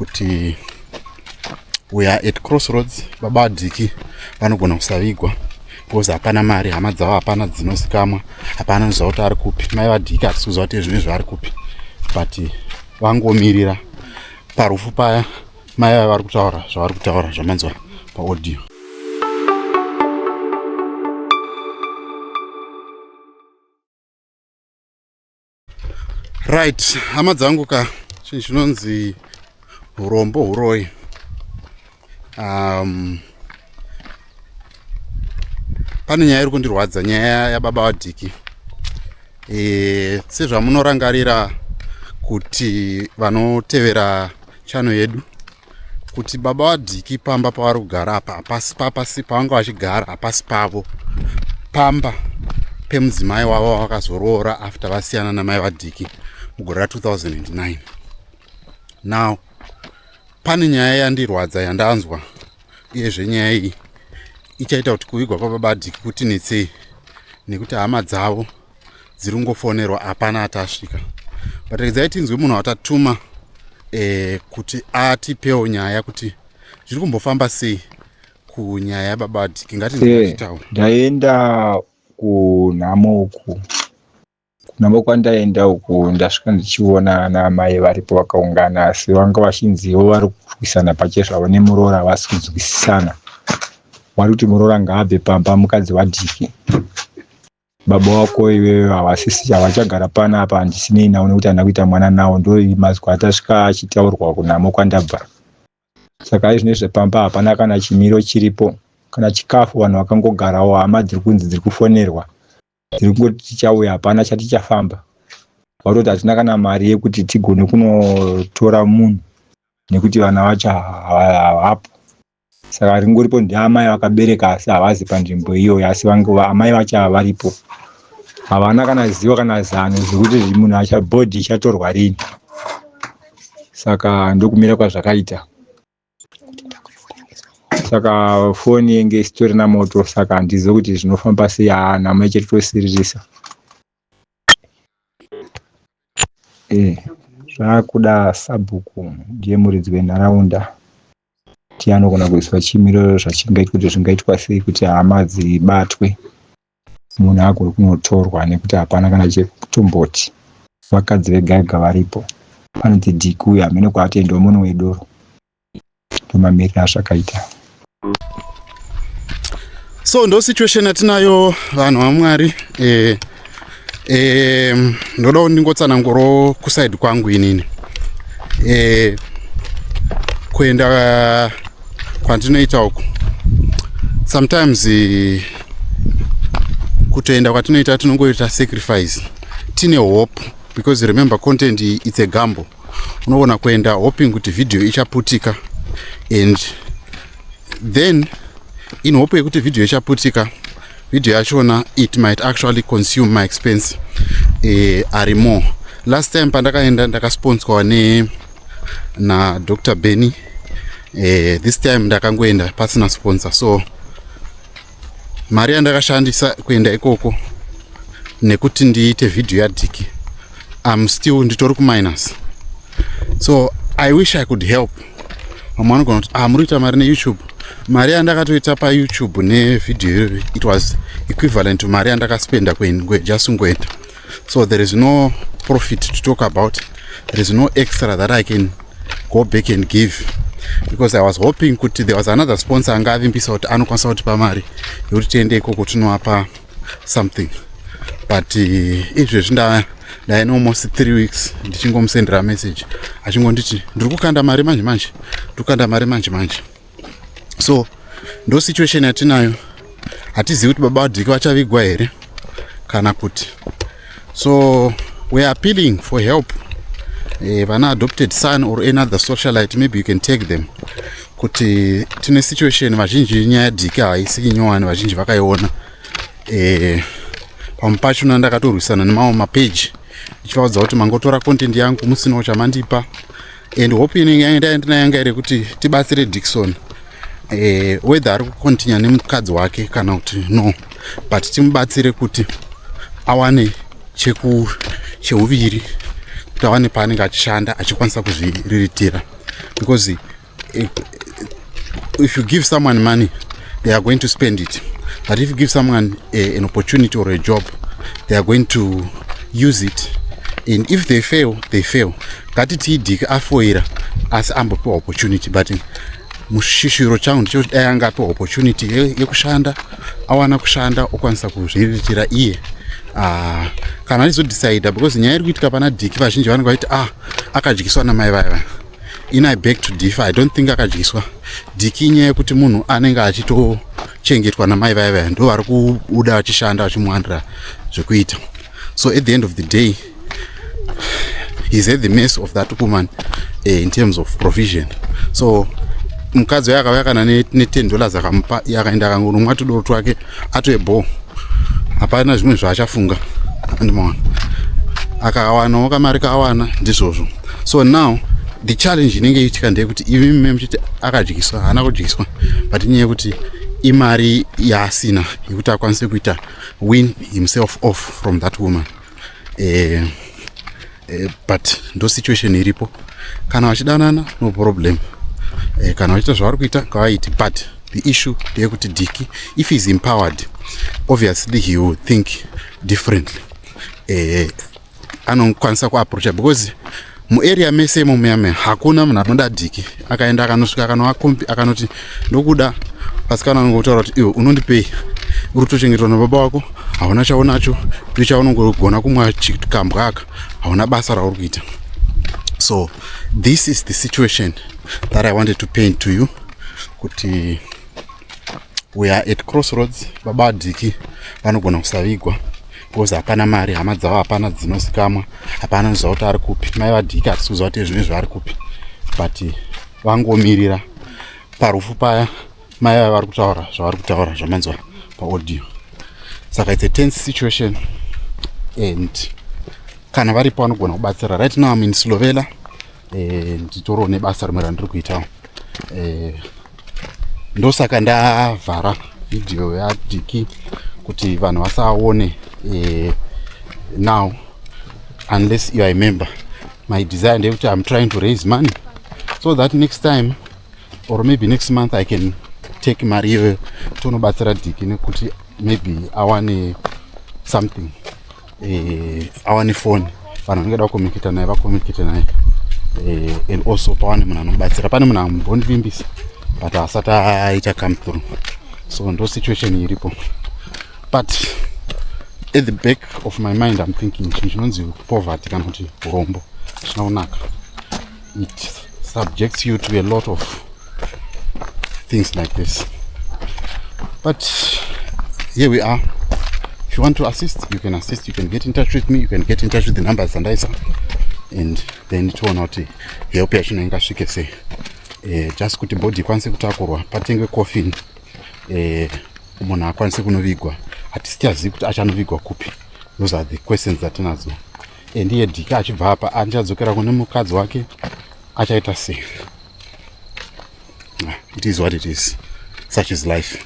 Kuti we are at crossroads, baba vadiki vanogona kusavigwa because hapana mari, hama dzavo hapana dzinozikamwa, hapana anoziva kuti ari kupi. Mai vadiki hatisi kuziva kuti zvine zvaari kupi, but vangomirira parufu paya. Mai vaya vari kutaura zvavari kutaura zvamanzwa paaudio. Right, hama dzangu ka, chinhu chinonzi urombo huroyi. Pane nyaya iri kundirwadza, nyaya yababa vadhiki. Sezvamunorangarira kuti vanotevera chano yedu, kuti baba vadhiki pamba pavari kugara apa hapasi papasi pavanga vachigara, hapasi pavo, pamba pemudzimai wavo vavakazoroora after vasiyana namai vadhiki mugore ra2009. Now pane nyaya yandirwadza yandanzwa, uyezve nyaya iyi ichaita kuti kuvigwa kwababa vadhiki kutinetsei, nekuti hama dzavo dziri kungofonerwa, hapana atasvika. But regedzai tinzwe munhu watatuma kuti atipewo nyaya kuti zviri kumbofamba sei kunyaya yababa vadhiki. Ngatinzwe. Ndaenda kunhamo uku, kunhamo kwandaenda uku ndasvika ndichiona ana amai varipo vakaungana, asi vanga vachinzivo vari kurwisana pachezvavo nemuroora, havasi kunzwisisana. Vari kuti muroora ngaabve pamba, mukadzi wadhiki. Baba wako iwewe havasisi, havachagara panapa, handisinei navo nekuti handina kuita mwana nawo. Ndo mazwi atasvika achitaurwa kunhamo kwandabva. Saka izvinezvi pamba hapana kana chimiro chiripo, kana chikafu, vanhu vakangogarawo. Hama dziri kunzi dziri kufonerwa, dziri kungoti tichauya, hapana chati chafamba. Vatoti hatina kana mari yekuti tigone kunotora munhu nekuti vana vacho havapo. Saka ringoripo ndiamai vakabereka, asi havazi panzvimbo iyoyo, asi amai vacho havaripo, havana kana zivo kana zano zvekuti munhu acha body ichatorwa rini. Saka ndokumira kwazvakaita. Saka foni yenge isitorina moto, saka handizivi kuti zvinofamba sei. Haa, nhamo ichitosiririsa. Zvakuda sabhuku, ndiye muridzi wenharaunda, ndiye anogona kuiswa chimiro zvachingaitwa, kuti zvingaitwa sei kuti hama dzibatwe, munhu agone kunotorwa, nekuti hapana kana chekutomboti vakadzi vega vega varipo. Panoti dhiki uyu hamene kwaatoendawo munhu wedoro. Ndomamiriro azvakaita. So ndo situation yatinayo, vanhu vamwari. Ndoda kuti ndingotsanangurawo kuside kwangu inini. Kuenda kwandinoita uku, sometimes kutoenda kwatinoita tinongoita sacrifice tine hope, because remember, content, it's a gamble. Unoona kuenda hoping kuti video ichaputika, and then in hope yekuti video ichaputika, video yachona it might actually consume my expense ari more. Last time pandakaenda ndakasponswa ne naDr Benny. This time ndakangoenda pasina sponsor, so mari yandakashandisa kuenda ikoko nekuti ndiite vhidhiyo yadhiki, I'm still nditori kuminus. So I wish I could help. Vamwe vanogona kuti, "Ah, muri kuita mari neYouTube." Mari yandakatoita paYouTube nevhidhiyo iyoyo, it was equivalent to mari yandakaspenda just kungoenda. So there is no profit to talk about, there is no extra that I can go back and give, because I was hoping kuti there was another sponsor anga avimbisa kuti anokwanisa kutipa mari yekuti tiende ikoko tinovapa something. But izvezvi ndaine almost 3 weeks ndichingomusendera message achingonditi, "Ndiri kukanda mari manje manje, ndiri kukanda mari manje manje." So ndo situation yatinayo. Hatizivi kuti baba vadhiki vachavigwa here kana kuti. So we are appealing for help. Vana adopted son or another socialite, maybe you can take them, kuti tine situation. Vazhinji nyaya yadhiki haisi nyowani, vazhinji vakaiona. Pamwe pachona ndakatorwisana nemamwe mapeji ndichivaudza kuti mangotora content yangu musinawo chamandipa, and hope inenge ndinayanga iri kuti tibatsire Dikson, whether ari kucontinue nemukadzi wake kana kuti no, but timubatsire kuti awane cheuviri, kuti awane paanenge achishanda achikwanisa kuzviriritira. Because if you give someone money, they are going to spend it, but if you give someone an opportunity or a job, they are going to use it, and if they fail, they fail. Ngatiti Dhiki afoira asi ambopiwa opportunity, but mushishiro changu ndechekuti dai anga apiwa opportunity yekushanda, awana kushanda, okwanisa kuzviriritira iye. Kana achizodecida, because nyaya iri kuitika pana Dhiki, vazhinji vanenge vachiti, "Ah, akadyiswa namai vaya." Ini I beg to differ. I don't think akadyiswa Dhiki. Inyaya yekuti munhu anenge achitochengetwa namai vaya vaya, ndo vari kubuda vachishanda, vachimuwanira zvekuita. So at the end of the day, he's at the mercy of that woman in terms of provision. So mukadzi waye akauya kana ne$10 akamupa, iye akaenda akangonomwa tudoro twake, atoebho, hapana zvimwe zvaachafunga. Andimaona akawanawo kamari kaawana, ndizvozvo. So now the challenge inenge iitika ndeyekuti imi mime muchiti akadyiswa, haana kudyiswa, but inyaya yekuti imari yaasina yekuti akwanise kuita win himself off from that woman. But ndo situation iripo. Kana vachidanana, no problem. Kana vachiita zvavari kuita, ngavaiti, but the issue ndeyekuti Dhiki, if he is empowered, obviously he will think differently. Anokwanisa kuapproacha, because muarea mese imo muyame hakuna munhu anoda Dhiki. Akaenda akanosvika akanoakombi akanoti, "Ndokuda," vasikana anongotaura kuti, "Iwe unondipei? Uri kutochengetwa nababa wako, hauna chaunacho, ndo chaunongogona kumwa chikambwa aka, hauna basa rauri kuita." So this is the situation that I wanted to paint to you, kuti we are at crossroads. Baba Dhiki vanogona kusavigwa because hapana mari, hama dzavo hapana dzinozikamwa, hapana anoziva kuti ari kupi. Mai vaDhiki hatisi kuziva kuti zvinhu zvaari kupi, but vangomirira parufu paya mai vaya vari kutaura zvavari kutaura zvamanzwa paaudio. Saka it's a tense situation, and kana varipo vanogona kubatsira. Right now I'm in Slovela. Nditoriwo nebasa rimwe randiri kuitawo. Ndosaka ndavhara vhidhiyo yaDhiki kuti vanhu vasaone now unless you are a member. My desire ndeyekuti I'm trying to raise money so that next time or maybe next month I can take mari iyoyo tonobatsira Dhiki nekuti maybe awane something, awane phone, vanhu vanenge da kucommunicata naye vacommunicate naye, and also pawane munhu anomubatsira. Pane munhu ambondivimbisa, but asati aita come through. So ndo situation iripo, but at the back of my mind I'm thinking chinhu chinonzi poverty kana kuti urombo chisina kunaka. It subjects you to a lot of things like this, but here we are. If you want to assist, you can assist. You can get in touch with me, you can get in touch with the numbers dzandaisa, and then toona kuti help yacho ingasvike sei. Just kuti body ikwanise kutakurwa, patengwe coffin, munhu akwanise kunovigwa. Hatisi kuti achanovigwa kupi. Those are the questions dzatinadzo. And iye Dhika achibva apa achadzokera kune mukadzi wake, achaita sei? Ah, it is what it is. Such is life.